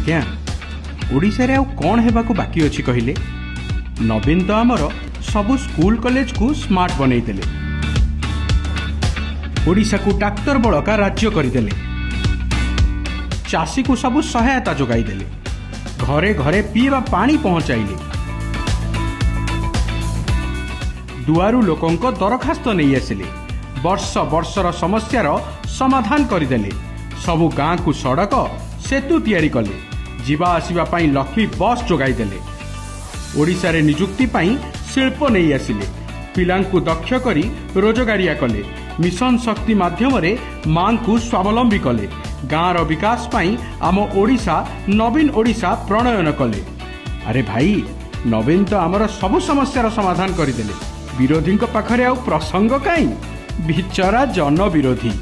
ଆଜ୍ଞା, ଓଡ଼ିଶାରେ ଆଉ କ'ଣ ହେବାକୁ ବାକି ଅଛି କହିଲେ? ନବୀନ ତ ଆମର ସବୁ ସ୍କୁଲ କଲେଜକୁ ସ୍ମାର୍ଟ ବନେଇଦେଲେ, ଓଡ଼ିଶାକୁ ଡାକ୍ତର ବଳକା ରାଜ୍ୟ କରିଦେଲେ, ଚାଷୀକୁ ସବୁ ସହାୟତା ଯୋଗାଇଦେଲେ, ଘରେ ଘରେ ପିଇବା ପାଣି ପହଞ୍ଚାଇଲେ, ଦୁଆରୁ ଲୋକଙ୍କ ଦରଖାସ୍ତ ନେଇ ଆସିଲେ, ବର୍ଷ ବର୍ଷର ସମସ୍ୟାର ସମାଧାନ କରିଦେଲେ, ସବୁ ଗାଁକୁ ସଡ଼କ ସେତୁ ତିଆରି କଲେ, ଯିବା ଆସିବା ପାଇଁ ଲକ୍ଷ୍ମୀ ବସ୍ ଯୋଗାଇଦେଲେ, ଓଡ଼ିଶାରେ ନିଯୁକ୍ତି ପାଇଁ ଶିଳ୍ପ ନେଇ ଆସିଲେ, ପିଲାଙ୍କୁ ଦକ୍ଷ କରି ରୋଜଗାରିଆ କଲେ, ମିଶନ ଶକ୍ତି ମାଧ୍ୟମରେ ମାଙ୍କୁ ସ୍ୱାବଲମ୍ବୀ କଲେ, ଗାଁର ବିକାଶ ପାଇଁ ଆମ ଓଡ଼ିଶା ନବୀନ ଓଡ଼ିଶା ପ୍ରଣୟନ କଲେ। ଆରେ ଭାଇ, ନବୀନ ତ ଆମର ସବୁ ସମସ୍ୟାର ସମାଧାନ କରିଦେଲେ। ବିରୋଧୀଙ୍କ ପାଖରେ ଆଉ ପ୍ରସଙ୍ଗ କାହିଁ? ବିଚରା ଜନବିରୋଧୀ।